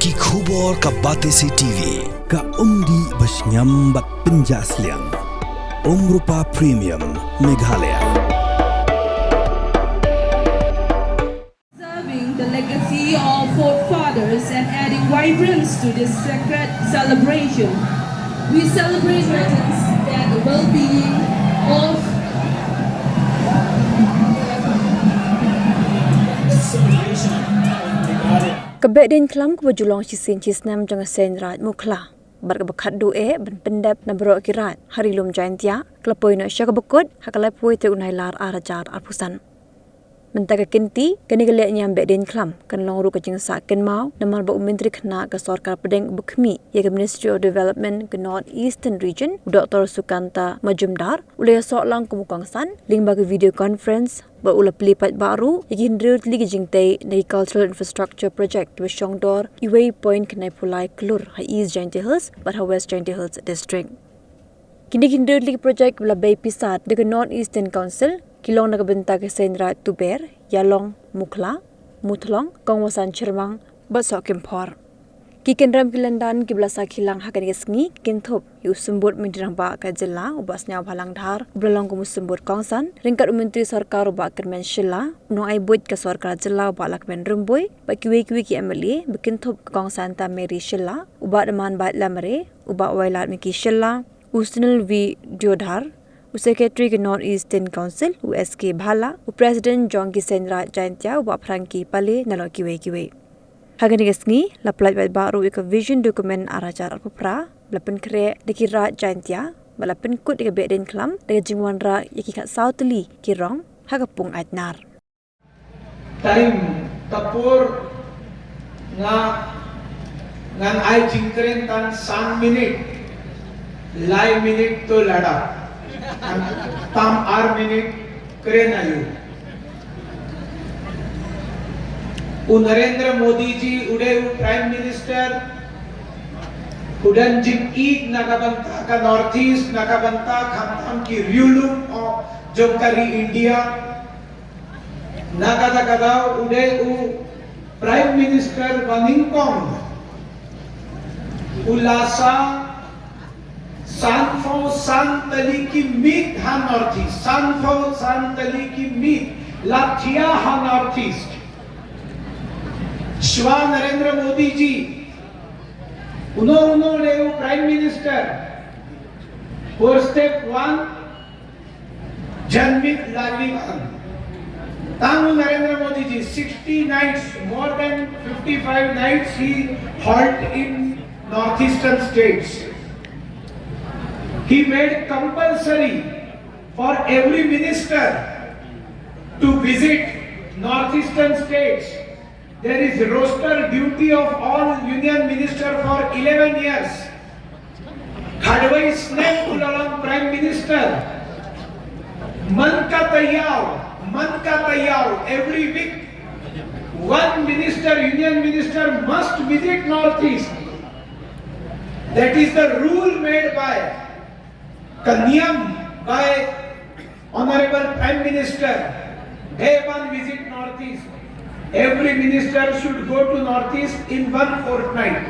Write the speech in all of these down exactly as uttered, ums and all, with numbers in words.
Ki khubor ka Batesi T V, ka umdih ba shngiam bad pynjah sliang. Umrupa Premium, Meghalaya. Preserving the legacy of forefathers and adding vibrance to this sacred celebration. We celebrate matters that the well-being of Ka Behdeiñkhlam kaba ju long shisien shisnem jong ka Seiñ Raij Mukhla bad kaba khatduh eh ban pyndep na baroh ki raij ha Ri Lum Jaiñtia ka la poi noh sha kaba kut ha ka laiphew tarik u Nailar ar hajar arphew san. Mynta ka kynti, kane ka lehniam Behdeiñkhlam kan long ruh ka jingsah kynmaw namar ba u Myntri Khynnah ka Sorkar Pdeng uba khmih ïa ka Ministry of Development ka North Eastern Region, u Doctor Sukanta Majumdar, u la ïasoh lang kum u kongsan lyngba ka video conference bad u la plie paidbah ruh ïa ki hynriew tylli ki jingtei na ki Cultural Infrastructure Project kiba shongdor uwei point khyndaiphew lai klur ha East Jaintia Hills bad ha West Jaintia Hills District. Kine ki hynriew tylli ki project kiba la bei pisa da ka North Eastern Council ki long na ka bynta ka Seiñ Raij Tuber, Ïalong, Mukhla, Muthlong, Kongwasan Chyrmang bad Sohkymphor. Ki kynrem ki lyndan kiba la sakhi lang ha kane ka sngi ki kynthup ïa u Symbud Myntri Rangbah ka jylla u Bah Sniawbhalang Dhar uba la long kum u Symbud Kongsan, ryngkat u Myntri Sorkar u Bah Kyrmen Shylla, u nongai buit ka Sorkar Jylla u Bah Lahkmen Rymbui bad kiwei kiwei ki M L A ba kynthup ka Kong Santa Mary Shylla, u Bah Damanbait Lamare, u Bah Wailadmiki Shylla, u Sunil V Deodhar, u Secretary ka North Eastern Council u S K Bhalla, u President jong ki Seiñ Raij Jaiñtia u Bah Frankie Pale, nalor kiwei kiwei. Ha kane ka sngi la pyllait paidbah ruh ïa ka Vision Document ar hajar arphew phra ba la pynkhreh da ki Raij Jaiñtia bad la pynkut ïa ka Behdeiñkhlam da ka jingwanrah ïa ki khatsaw tylli ki rong ha ka pung Aitnar. Time ka por nga ngan ai jingkren tang san minit, lai minit to lada. Tam ar minit kren aïu. U Narendra Modi ji u dei u Prime Minister u don jingïeit na ka bynta ka North East, na ka bynta khamtam ki riewlum jong ka ri India. Na kata ka daw u dei u Prime Minister ba nyngkong u la sah sanphew san tylli ki miet ha North East, sanphew san tylli ki miet la thiah ha North East. Shwa Narendra Modi ji, uno uno u dei u Prime Minister for step one, Janmit Lali Bhavan. Tang u Narendra Modi ji, sixty nights, more than fifty-five nights he halt in northeastern states. He made compulsory for every minister to visit northeastern states. There is roster duty of all union minister for eleven years. Khadwai snem u la long Prime Minister. Man ka taïaw, man ka taïaw, every week one minister, union minister must visit Northeast. That is the rule made by, ka niyam by Honorable Prime Minister, they ban visit Northeast. Every minister should go to Northeast in one fortnight.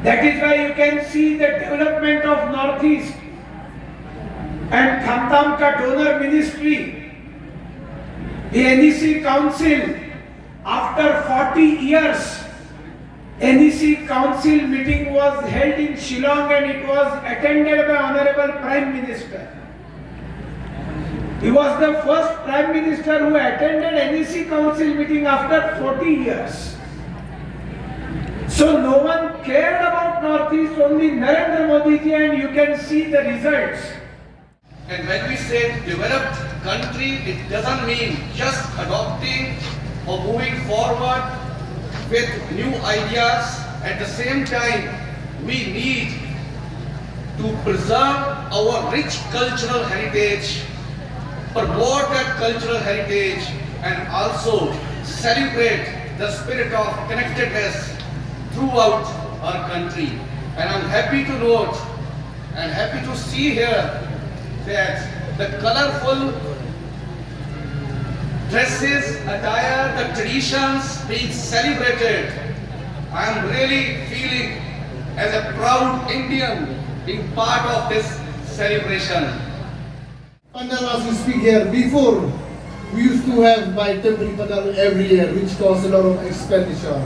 That is why you can see the development of Northeast and khamtam ka donor ministry, the N E C Council, after forty years, N E C Council meeting was held in Shillong and it was attended by Honorable Prime Minister. He was the first Prime Minister who attended N E C Council meeting after forty years. So no one cared about Northeast, only Narendra Modi ji, and you can see the results. And when we say developed country, it doesn't mean just adopting or moving forward with new ideas. At the same time, we need to preserve our rich cultural heritage, promote that cultural heritage, and also celebrate the spirit of connectedness throughout our country. And I'm happy to note and happy to see here that the colorful dresses, attire, the traditions being celebrated. I'm really feeling as a proud Indian being part of this celebration. Pandal, as we speak here, before we used to have by temporary pandal every year, which costs a lot of expenditure.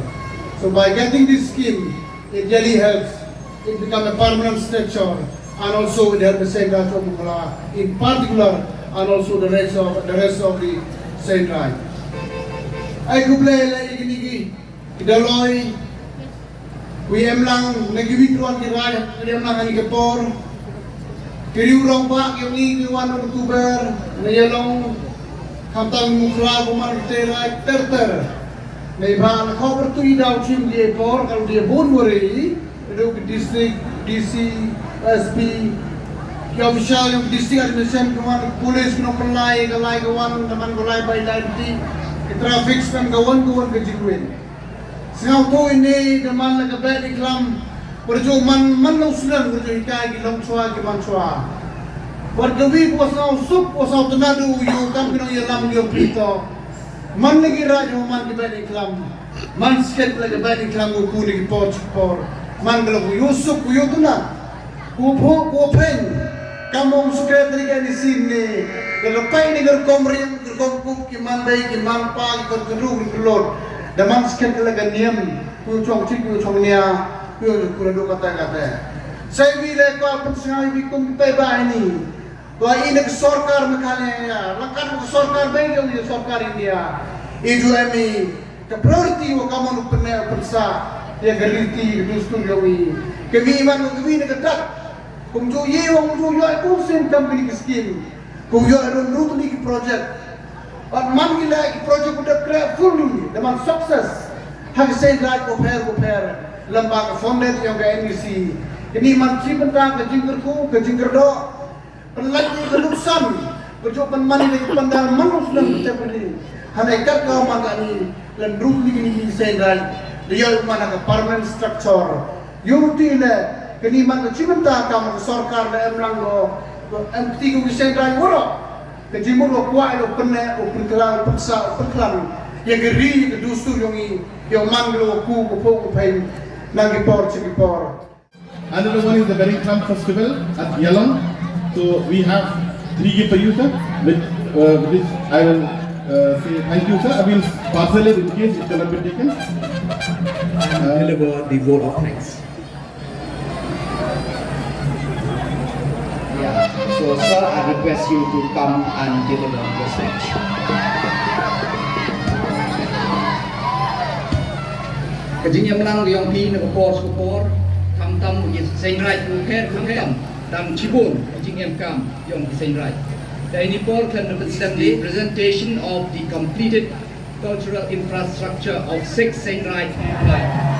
So by getting this scheme, it really helps. It become a permanent structure, and also it helps the Seiñ Raij of Mawkyrwat in particular, and also the rest of the rest of the Seiñ Raij. Ai khublei ïa la i kini ki Ki Doloi, ki Emlang, na kiwei ki ruwan ki raid, ki Emlang ha kane ka por. Ki riew rangbah ki ong i ki wan na October, na Ïalong, khamtam Mukhla, Bumar, ki raid ter ter. Neibhah na khawpyrthuh i daw chim ki por, ka long ki bun wari, ruh ki district, D C, S P, ki official jong ki district administration, ki wan, ki police, ki nongpynlait, ka lai ka wan, ka man ka lai bai lai ti, ki traffic stam ka wan, ka wan ka jingwin. Sngewthuh ine da man la ka Behdeiñkhlam. Pyrjot man man la u snem pyrjot hikai ki long chwa ki man chwa. Wat kawi ko sngewsuk ko sngewtynnad u ïoh kam ki nongïalam ïoh pito. Man la ki raid man ki Behdeiñkhlam. Man skhet la ka Behdeiñkhlam u ku ne ki por chik por. Man ka la ku ïoh suk ku ïoh tynnad. Ko pho, ko phein, ka mong secretary ka ni sin ni, ka ka pai ni ka rukom ring, ka rukom kup ki man bei, ki man pa, ki kon kru, ki klot. Da man skhet la ka niam, ku chong chik, ku chong nia, ku ku la duk kata kata. Sai wi le ko pun sngai wi kum ki pai ba ni. Ko i ne ka sorkar Meghalaya, la ka sorkar bei, ka sorkar India. I ju em i, Ka priority wa ka mon u pynneh u pynsah ïa ka riti ka dustur jong i. Ka mih man ka mih na ka dak. Kum ju ïa wa ju ïoh kum sien kam kini ki skim. Kum ïoh ruh ruh ni ki project. Bad man ki la ki project u dep kre fully da man success. Ha ki seng raj ko pher ko pher. Lem bad ka fund jong ka N E C. Kini man chi bynta ka jingkyrkhu ka jingkyrdoh. Pynlait ïa ka nuksan, ka jong pynman ïa ka pandal man u snem ka tep ni. Hangne kat ka man ka ni, lem ruh ni ni seng rai. Da ïoh man ka permanent structure. Ïoh ruh ti le, kani man ka chimenta ka man ka sorkar da em lang lo, em ti ka wi seng rai waro. Ka jingmut lo kwah lo pynne, lo pynkhlan, pynsa, pynkhlan. Ïa ka ri, ïa ka dustur yong i, ïa man lo ku, ku pok, ku phain, nang ki por, chi ki por. Another one is the Behdeiñkhlam Festival at Ïalong. So we have three gift for you, sir, with, uh, with this I will, uh, say thank you, sir. I will parcel it in case it cannot be taken. And deliver the vote of thanks. Yeah. So, sir, I request you to come and deliver the speech. Ka jingïalang jong phi na ka por sha ka por, khamtam u seng raij u kher, khamtam, dang shibun ka jingïakam jong ki seng raij. Dei ni por khlem da pynstem the presentation of the completed cultural infrastructure of six Seng Raij.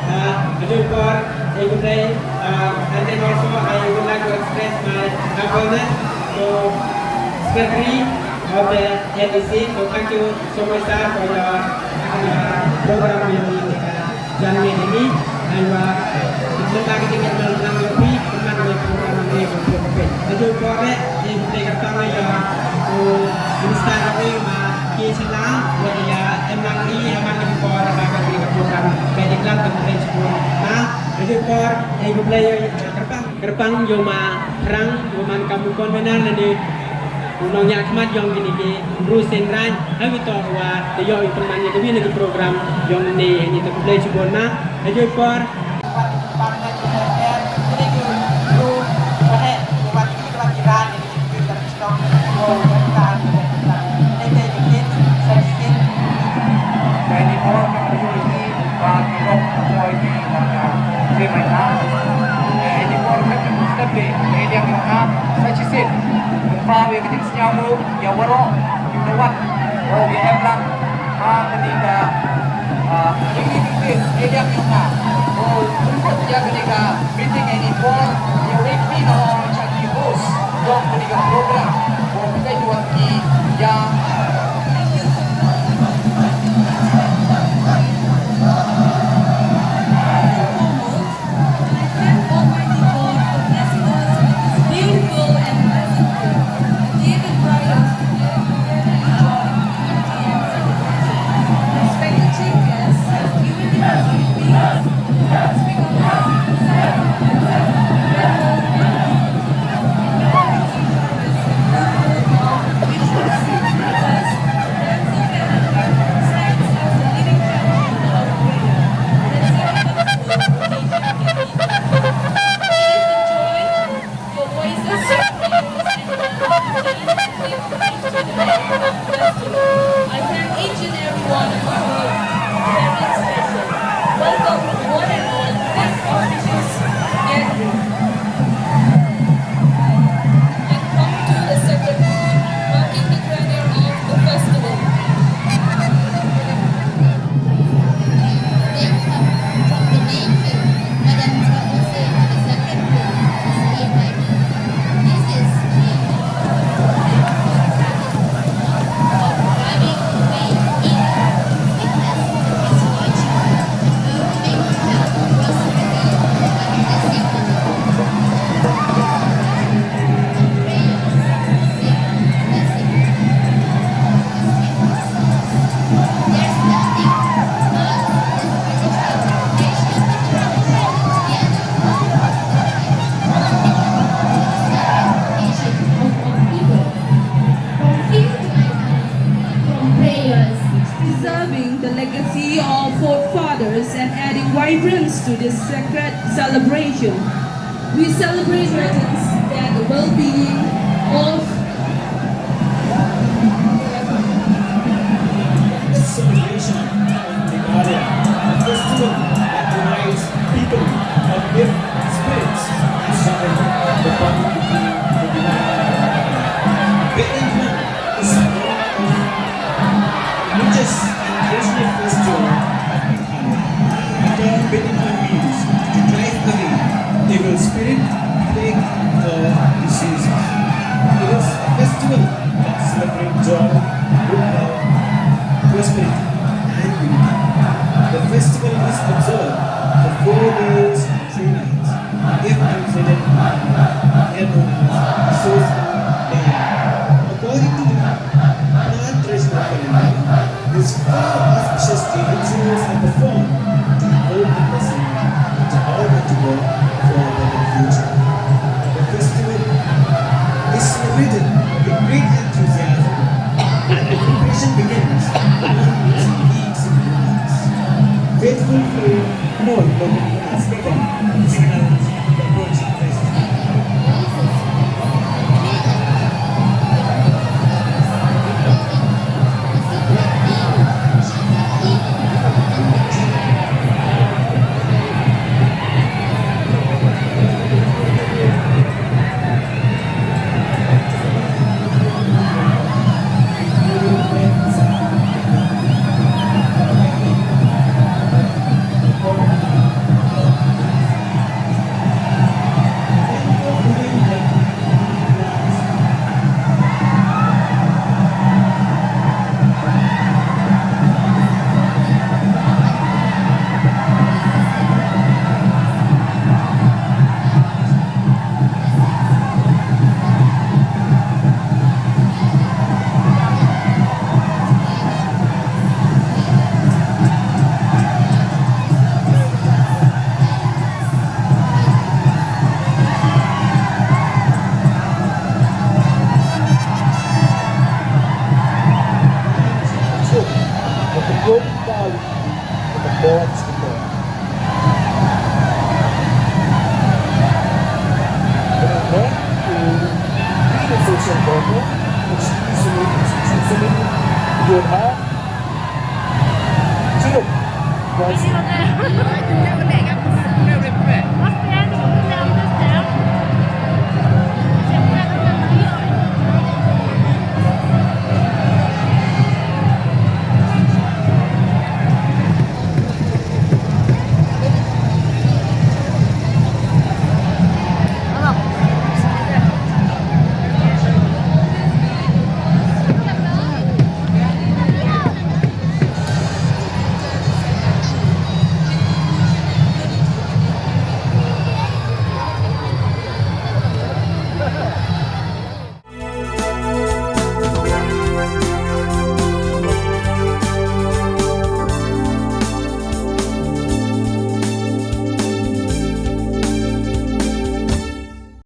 Uh, before I would like, uh, and then also I would like to express my thankfulness to Secretary of the N E C. So thank you so much, sir, for your, uh, program in, uh, Jan May ini. Ai wa, mynta ka jingïalang jong phi, pynman ïa ka program ni ka program phi. Ka jong pore, in te ka tang ïa u minister ni ma ki sila, wa ïa em lang i, em lang i por ba ka ni ka program. Ka jingïalang ka phi sku. Na, ka jong por, ai ku play ïa kyrpang, kyrpang ïa ma Phrang, ïa man ka mu convener na ni. U nongñiah khmat jong kine ki hynriew seng raij, ha ki tor wa te ïoh i pynman ïa ka wi na ki program jong ne, ne te khublei shibun na, ha joi por. Ba ini por ka pynlong ïa ki ba ki rok ka poi ki ba ka shim ai na. Eh, ini por ka pynlong step de, eh, ïa ki ba ka sa shisien. Pynpaw ïa ki jingsngew ïa waroh ki ba wan. Oh, ïa em lang. Ha kani ka, ah, ini ki, eh, ïa ki ba. Oh, pynpaw ïa kani ka meeting ini por. Ïa wei ki na ong cha ki host. Jong kani ka program. Oh, kita jual ki ïa vibrance to this sacred celebration. We celebrate, friends, that the well-being of this celebration of Meghalaya, a festival that unites people, uplifts spirits, and strengthens the bond between the divine and the human. Beit Hanoun is one of the richest and traditional festival of Meghalaya. The term Beit Hanoun means to drive away evil spirit, plague, or diseases. It is a festival that celebrates joy, good health, prosperity, and unity. The festival is observed for four days and three nights. If translated, they are known as Sohsmar Dayang. According to the Khnar traditional calendar, these four auspicious days, rituals are performed to invoke the blessing and to all want to work for a better future. The festival is celebrated with great enthusiasm, and the preparation begins one week in advance. Faithful for more local signals the approach.